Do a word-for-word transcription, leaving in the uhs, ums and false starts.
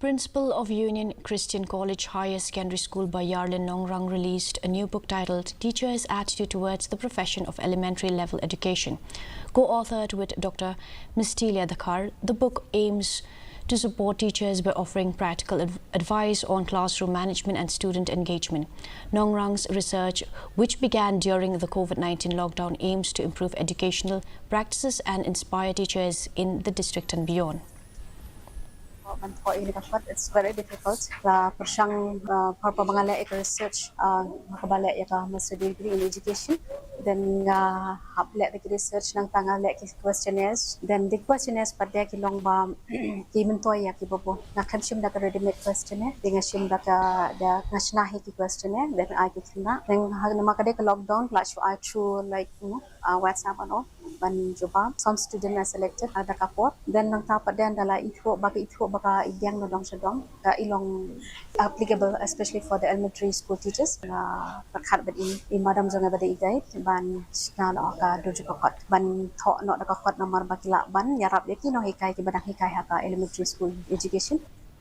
Principal of Union Christian College Higher Secondary School Baiyarlin Nongrang released a new book titled Teachers' Attitude Towards the Profession of Elementary Level Education. Co-authored with Doctor Mistilia Dkhar, the book aims to support teachers by offering practical advice on classroom management and student engagement. Nongrang's research, which began during the COVID nineteen lockdown, aims to improve educational practices and inspire teachers in the district and beyond. Ban thoh ïa ka kot, it's very difficult. La pyrshang, uh, por por ba nga leh ïa ka research, uh, ha kaba leh ïa ka master degree in education. Then nga hap leh da ki research, nangta nga leh ki questionnaires. Then the questionnaires pat de ki long ba ki myntoi ïa ki babo. Nga khlem shim da ka ready made questionnaire, te nga shim da ka, da nga shna hi ki questionnaire, then ai ki khynnah. Then ha namar ka dei ka lockdown, la shu ai through, like, you know, uh, WhatsApp and all. Ban jubab, some student are selected, uh, da ka por. Then nangta pat de da la ithuh, ba ka ithuh ba ka ideng na dong sha dong, ka i long applicable especially for the elementary school teachers. Nga pyrkhat bad i, i madam jong nga ba dei i guide, ban shna noh ka dur jong ka kot, ban thoh noh da ka kot namar ba ki lah ban ïarap ïa ki nonghikai kiba dang hikai ha ka elementary school education.